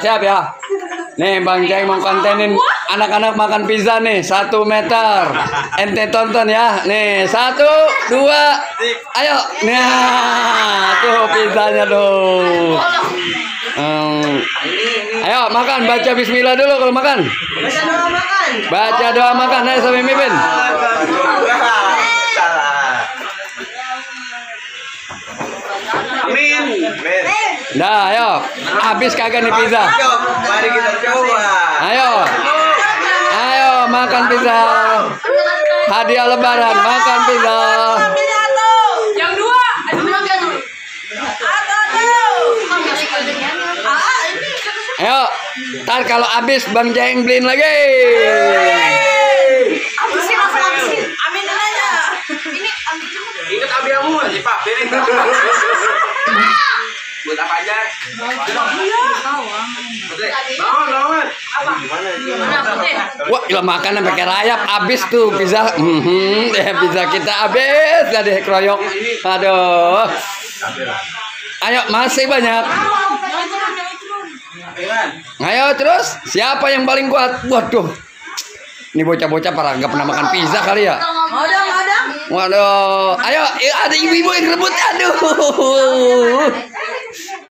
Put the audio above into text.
Siap ya. Nih Bang Ceng mau kontenin anak-anak makan pizza nih 1 meter. Ente tonton ya. Nih 1, 2, ayo. Nah, tuh pizzanya tuh. Ayo makan, baca bismillah dulu kalau makan. Baca doa makan. Baca doa makan, ayo sampai mimpin. Amin. Dah, ayo. Habis kagak nih pizza? Mari kita coba. Ayo. Ayo makan pizza. Hadiah lebaran, makan pizza. Yang 2. Aduh, bilang dia tuh. Ayo. Ntar kalau habis Bang Ceng beliin lagi. Habisin langsung habisin. Amin aja. Ini Ingat abiamu si Pak, piring. Buat apa aja? Wah, gila makan sampai kayak rayap habis tuh pizza. Pizza kita habis dah deh keroyok. Aduh. Ayo masih banyak. Ayo terus. Siapa yang paling kuat? Waduh. Ini bocah-bocah para nggak pernah makan pizza kali ya. Modang. Waduh. Ayo ada ibu-ibu yang rebut. Aduh.